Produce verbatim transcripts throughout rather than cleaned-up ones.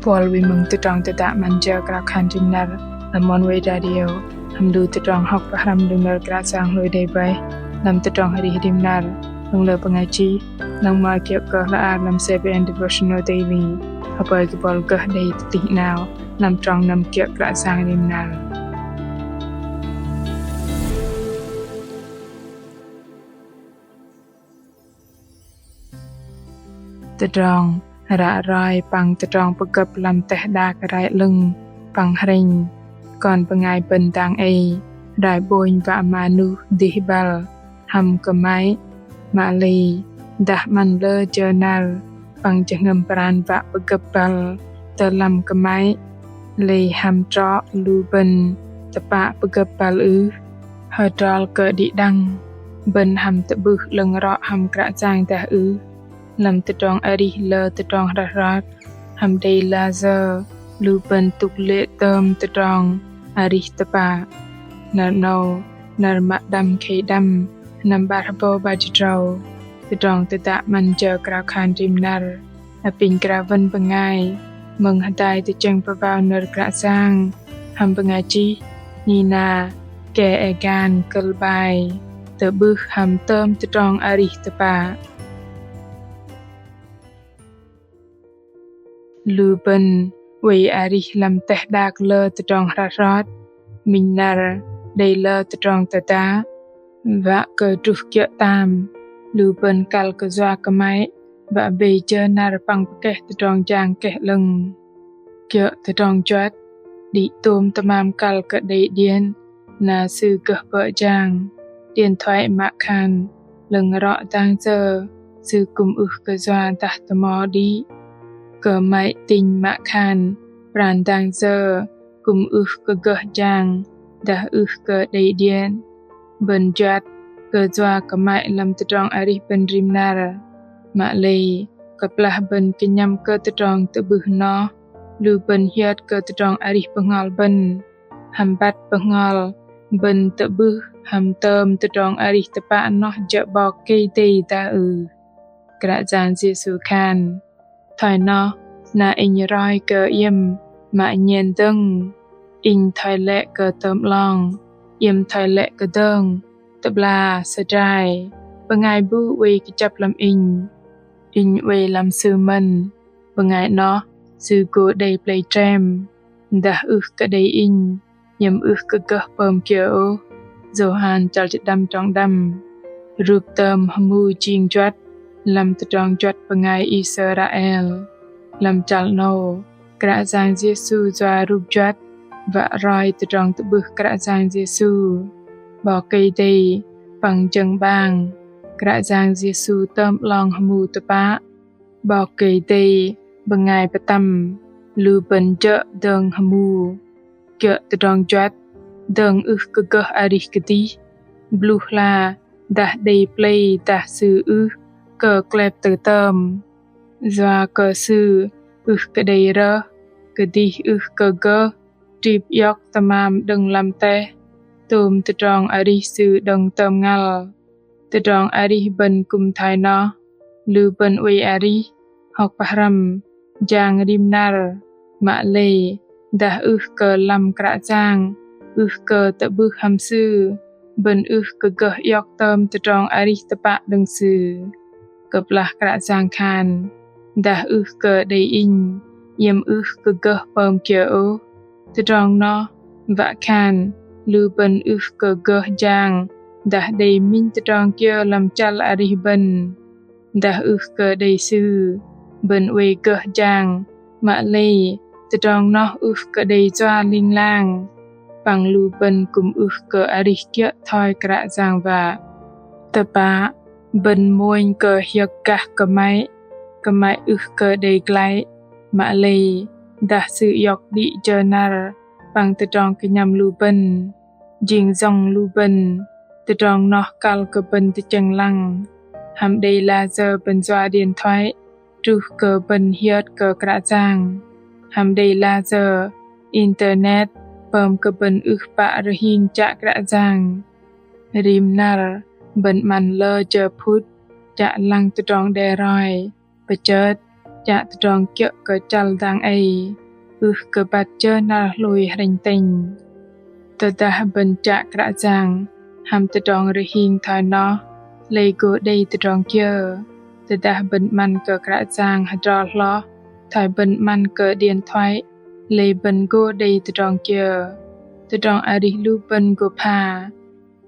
Buăl wei mơ̆ng tơdrong tơdă 'Măn jơ krao khan rim năr lăm Oneway Radio, hăm lu tơdrong hŏk pơhrăm lu nơ̆r Kră Yang hlôi đei bơih lăm tơdrong arih rim năr. Đơ̆ng lơ bơngai chih, lăng mă kiơ̆ kơ hla bơar lăm CBN Devotional Daily. Hơpơi kơ buăl gơh đei tơplih 'nao lăm trong năm kiơ̆ Kră Yang rim năr. Tơdrong ră roi păng tơdrong pơgơ̆p lăm teh đak rai 'lơ̆ng păng hrĕnh. Kon bơngai bơ̆n dang ei rai 'bônh wă mă nuh dih băl hăm kơmăy, mă lei dah 'măn lơ jơ năr păng jơhngơ̆m pran wă pơgơ̆p băl tơ lăm kơmăy, lei hăm trŏ lu bơ̆n tơpă pơgơ̆p băl ưh? Hơdrol kơ đĭ đăng, bơ̆n hăm tơ'bưh 'lơ̆ng rŏ hăm Kră Yang dah ưh? Lăm tơdrong arih lơ tơdrong hrăt hrot, hăm đei la jơ lu bơ̆n tŭk lê̆ tơm tơdrong arih tơpă? Năr 'nâu, năr mă đăm khei đăm, sơnăm 'bar hơbâu 'bar jĭt tơdrâu. Tơdrong tơdă 'Măn jơ krao khan rim năr apinh krao wơ̆n bơngai mơ̆ng hơdai tơchĕng pơbao nơ̆r Kră Yang hăm bơngai chih Nina Keegan, kơ̆l bai Tơ'bưh hăm tơm tơdrong arih tơpă. Lu bơ̆n oei arih lăm teh đak lơ tơdrong hrăt hrot, minh năr đei lơ tơdrong tơdă. Wă kơ druh kiơ̆ tam, lu bơ̆n kăl kơ yua kơmăy wă bĕ jơ năr păng pơkeh tơdrong jang keh 'lơ̆ng. Kiơ̆ tơdrong juăt, đĭ tôm tơmam kăl kơ đei điện, na sư gơh bơ̆ jang. Điện thoại mă khan 'lơ̆ng rŏ dang jơ sư kư̆m ưh kơ yua dah tơmo đĭ. Kơmăy tinh mă khan pran dang jơ kư̆m ưh kơ gơh jang dah ưh kơ đei điện. Bơ̆n juăt kơ yua kơmăy lăm tơdrong arih bơ̆n rim năr. Mă lei kơplah bơ̆n kơnhăm kơ tơdrong tơ'bưh noh, lu bơ̆n hiơt kơ tơdrong arih bơhngol bơ̆n, hăm băt bơhngol bơ̆n tơ'bưh hăm tơm tơdrong arih tơpă noh jơ̆ 'Bok Kei-Dei dah ưh? Kră Yang Yêsu khan: Thoi noh na Inh roi kơ iĕm mă nhen dơ̆ng. Inh thoi lĕ kơ tơm 'long, iĕm thoi lĕ kơ dơ̆ng. Tơ'bla sơdrai, bơngai bu oei kơjăp lăm Inh, Inh oei lăm sư mơ̆n. Bơngai noh sư gô đei plei trĕm. Dah ưh kơ đei Inh, iĕm ưh kơ gơh pơm kiơ ôh. Yôhan chăl jĭt đăm trong đăm. Rup tơm hơmu jing juăt lăm tơdrong juăt bơngai Israel. Lăm chăl 'nâu, Kră Yang Yêsu yua rup juăt wă roi tơdrong tơ'bưh Kră Yang Yêsu. 'Bok Kei-Dei păng jơ̆ng 'bang, Kră Yang Yêsu tơm 'long hơmu tơpă. 'Bok Kei-Dei bơngai pơtăm, lu bơ̆n jơ̆ dơ̆ng hơmu. Kiơ̆ tơdrong juăt, dơ̆ng ưh kơ gơh arih kơdih, bluh hla dah đei plei dah sư ưh kơ klep tơtơm. Yua kơ sư ưh kơ đei rơh, kơdih ưh kơ gơh trip iŏk tơmam đơ̆ng lăm teh, tôm tơdrong arih sư đơ̆ng tơm ngăl. Tơdrong arih bơ̆n kư̆m thoi noh, lu bơ̆n oei arih, hŏk pơhrăm, jang rim năr, mă lei dah ưh kơ lăm Kră Yang, ưh kơ tơ'bưh hăm Sư, bơ̆n ưh kơ gơh iŏk tơm tơdrong arih tơpă đơ̆ng Sư. Kơplah Kră Yang khan: Dah ưh kơ đei Inh, iĕm ưh kơ gơh pơm kiơ ôh. Tơdrong noh wă khan lu bơ̆n ưh kơ gơh jang dah đei minh tơdrong kiơ lăm chăl arih bơ̆n. Dah ưh kơ đei Sư, bơ̆n oei gơh jang, mă lei tơdrong noh ưh kơ đei yua ling lang, păng lu bơ̆n kư̆m ưh kơ arih kiơ̆ thoi Kră Yang wă. Tơpă, bơ̆n mônh kơ hiơ̆k gah kơmăy, kơmăy ưh kơ đei glăi, mă lei dah Sư iŏk đĭ jơ năr păng tơdrong kơnhăm lu bơ̆n. Jing jơ̆ng lu bơ̆n, tơdrong noh kăl kơ bơ̆n tơchĕng lăng. Hăm đei la jơ bơ̆n yua điện thoại truh kơ bơ̆n hiơt kơ Kră Yang. Hăm đei la jơ internet pơm kơ bơ̆n ưh pă rơhing chă Kră Yang. Rim năr bơ̆n 'măn lơ jơ phŭt chă lăng tơdrong đe roi, pơchơt, chă tơdrong kiơ̆ kơ chăl dang ei, ưh kơ băt jơ năr hlôi hrĕnh tĕnh. Tơdah bơ̆n chă Kră Yang hăm tơdrong rơhing thoi noh, lei gô đei tơdrong kiơ? Tơdah bơ̆n 'măn kơ Kră Yang hơdrol hloh thoi bơ̆n 'măn kơ điện thoại, lei bơ̆n gô đei tơdrong kiơ? Tơdrong arih lu bơ̆n gô pha.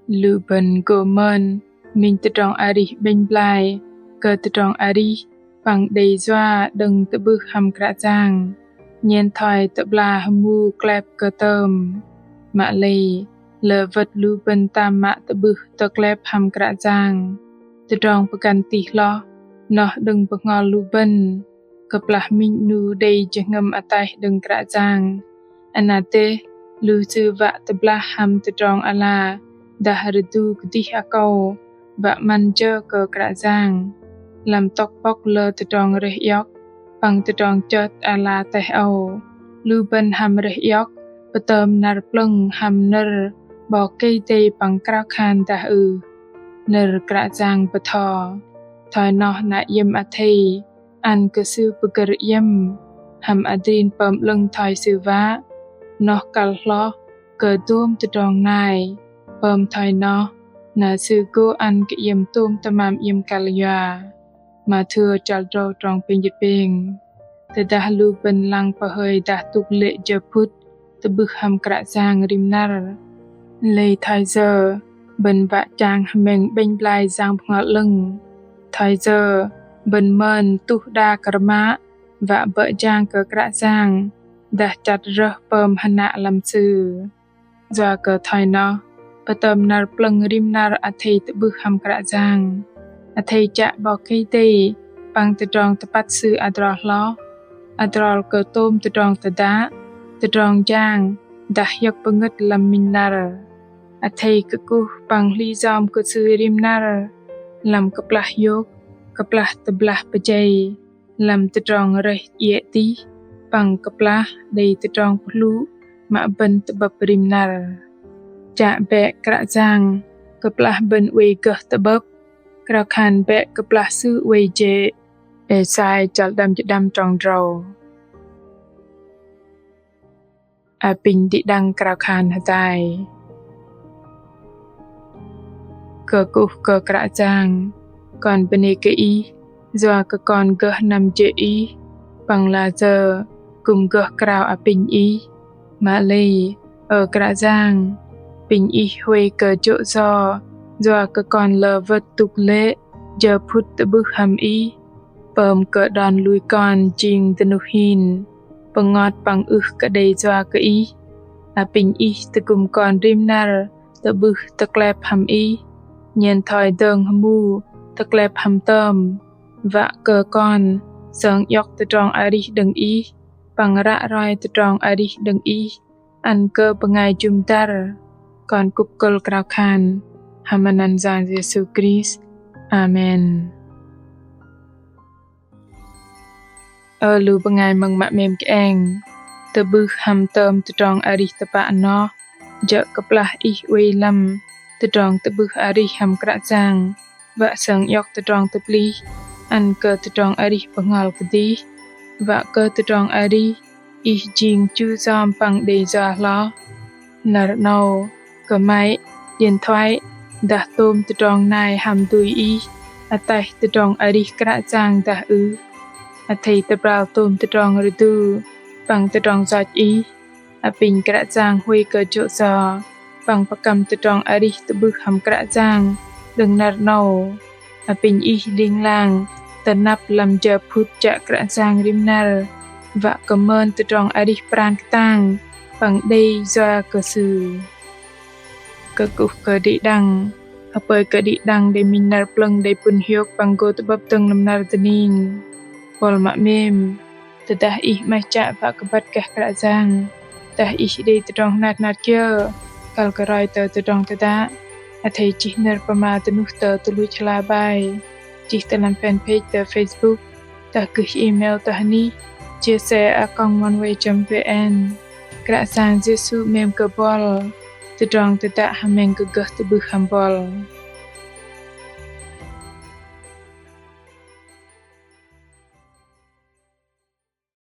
Lu bơ̆n gô mơn minh tơdrong arih 'bĕnh blai kơ tơdrong arih păng đei yua đơ̆ng tơ'bưh hăm Kră Yang, nhen thoi tơ'bla hơmu klep kơ tơm. Mă lei, lơ wơ̆t lu bơ̆n tam mă tơ'bưh tơklep hăm Kră Yang, tơdrong pơgăn tih hloh noh đơ̆ng bơhngol lu bơ̆n. Kơplah minh 'nu đei jơhngơ̆m ataih đơ̆ng Kră Yang, anat dêh lu sư wă tơblah hăm tơdrong ala dah rơdu kơdih akâu, wă 'măn jơ kơ Kră Yang. Lăm tŏk pŏk lơ tơdrong rơih iŏk păng tơdrong chơt ala teh âu, lu bơ̆n hăm rơih iŏk pơtơm năr plơ̆ng hăm nơ̆r 'Bok Kei-Dei păng krao khan dah ưh? Nơ̆r Kră Yang bơtho: Thoi noh na iĕm athei ăn kơ sư pơgơ̆r iĕm, hăm adrin pơm 'lơ̆ng thoi sư wă, noh kăl hloh kơ dôm tơdrong nai. Pơm thoi noh na sư gô ăn kơ iĕm tôm tơmam iĕm kăl yua. Mathiơ chăl drâu trong pêng jĭt pêng. Tơdah lu bơ̆n lăng pơhơi dah tŭk lê̆ jơ phŭt tơ'bưh hăm Kră Yang rim năr, lei thoi yơ bơ̆n wă chang hơmĕng 'bĕnh blai Yang Bơhngol 'Lơ̆ng? Thoi yơ bơ̆n mơn tuh đak rơmă wă bơ̆ jang kơ Kră Yang dah chăt rơh pơm hơnă lăm Sư? Yua kơ thoi noh, pơtơm năr plơ̆ng rim năr athei tơ'bưh hăm Kră Yang, athei chă 'Bok Kei-Dei păng tơdrong tơpăt Sư adrol hloh, adrol kơ tôm tơdrong tơdă, tơdrong jang dah hiơ̆k pơngơ̆t lăm minh năr. Athei kơkuh păng hli yom kơ Sư rim năr, lăm kơplah hiôk, kơplah tơblah pơjei, lăm tơdrong rơih iĕ tih, păng kơplah đei tơdrong pơhlŭ mă bơ̆n tơ'bơ̆p rim năr. Chă bĕ Kră Yang kơplah bơ̆n oei gơh tơ'bơ̆p, krao khan bĕ kơplah Sư oei jê̆. Êsai chăl đăm jĭt đăm trong drâu. Apinh đĭ đăng krao khan hơdai. Kơkuh kơ Kră Yang, kon bơnê kơ Ih yua kơ kon gơh năm jê̆ Ih, păng la yơ kư̆m gơh krao apinh Ih. Mă lei, ơ Kră Yang, apinh Ih huay kơ jô̆ yo yua kơ kon lơ wơ̆t tŭk lê̆ jơ phŭt tơ'bưh hăm Ih. Pơm kơ đon lui kon jing dơnuh hin, pơngot păng ưh kơ đei yua kơ Ih. Apinh Ih tơgŭm kon rim năr tơ'bưh tơklep hăm Ih, nhen thoi dơ̆ng hơmu tơklep hăm tơm, wă kơ kon sơng iŏk tơdrong arih đơ̆ng Ih, păng ră roi tơdrong arih đơ̆ng Ih ăn kơ bơngai jŭm dăr. Kon kŭp kơ̆l krao khan hăm anăn Yang Yêsu Krist. Amen. Ơ lu bơngai mơ̆ng mă 'mêm kơeng, tơ'bưh hăm tơm tơdrong arih tơpă noh, jơ̆ kơplah ih oei lăm tơdrong tơ'bưh arih hăm Kră Yang, wă sơng iŏk tơdrong tơplih ăn kơ tơdrong arih bơhngol kơdih, wă kơ tơdrong arih ih jing chu yom păng đei yua hloh. Năr 'nâu, kơmăy, điện thoại, dah tôm tơdrong nai hăm dui ih ataih tơdrong arih Kră Yang dah ưh? Athei tơbral tôm tơdrong rơdu păng tơdrong yoch ih. Apinh Kră Yang huay kơ jô̆ yo păng pơkăm tơdrong arih tơ'bưh hăm Kră Yang đơ̆ng năr 'nâu. Apinh ih ling lang tơnăp lăm jơ phŭt chă Kră Yang rim năr, wă kơ mơn tơdrong arih pran kơtang păng đei yua kơ Sư. Kơkuh kơ đĭ đăng, hơpơi kơ đĭ đăng đei minh năr plơ̆ng đei pŭn hiôk păng gô tơ'bơ̆p dơ̆ng lăm năr dơning. Buăl mă 'mêm, tơdah ih 'maih chă wă kơ băt gah Kră Yang, dah ih đei tơdrong hnat hnat kiơ kăl kơ roi tơ tơdrong tơdă, athei chih nơ̆r pơma dơnuh tơ tơluch hla bơar, chih tơ lăm fanpage tơ Facebook, dah gưi email tơ hơnih chia sẻ a còng oneway chấm vn. Kră Yang Yêsu 'mêm kơ buăl. Tơdrong tơdă hơmĕng kơ gơh tơ'bưh hăm buăl.